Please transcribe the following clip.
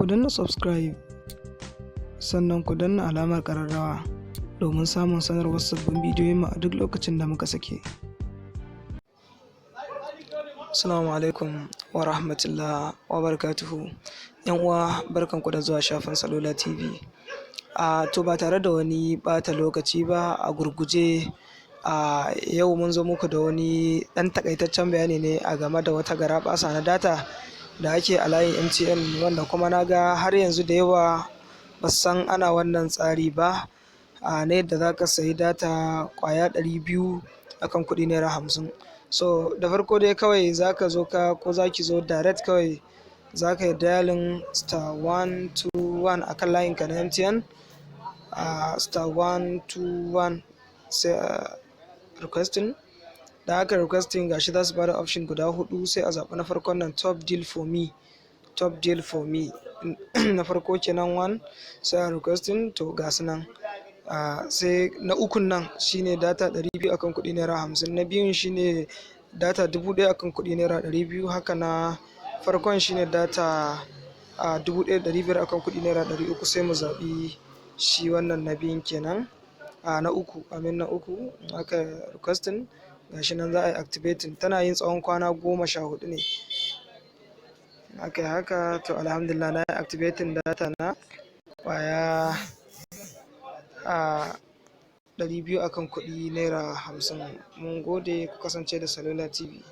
Ku danna subscribe, sannan ku danna alamar ƙararrawa domin samun sanarwar sabbin bidiyoyinmu a duk lokacin da muka sake. Assalamu alaikum wa rahmatullah wa barakatuhu. ‘Yan uwa, barkanku da zuwa shafin Salula TV. To ba tare da wani ɓata lokaci ba, a gurguje a yau mun zo muku da wani ɗan takaitaccen bayani ne a game da wata garaɓasa na data da ake a layin MTN, wanda kuma na ga har yanzu da yawa ba su san ana wannan tsari ba, na yadda za ka sayi data ƙwaya 200 akan kuɗi ₦50. So da farko dai kawai za ka zo ka ko za ki zo direct, kawai za ka yi dialing *121 akan layinka na MTN, *121, sai requesting. Da aka requesting, gashi za su bada option guda hudu, sai a zaɓi na farkon nan, "Top deal for me". "Top deal for me" na farko kenan, one, sai a requesting. To ga su nan, sai na ukun nan shine data 200 akan kuɗi ₦50, na biyun shine data 1000 akan kuɗi ₦200, haka na farkon shine data 1500 akan kuɗi ₦300. Sai mu zaɓi shi wannan na biyun kenan, na uku, amin, na uku. Aka requesting, gashi nan za a yi activating, tana yin tsawon kwana 14 ne. Aka yi haka, to alhamdulillah, na yi activating data na kwaya 200 akan kuɗi ₦50. Mun gode, ku kasance da Salula TV.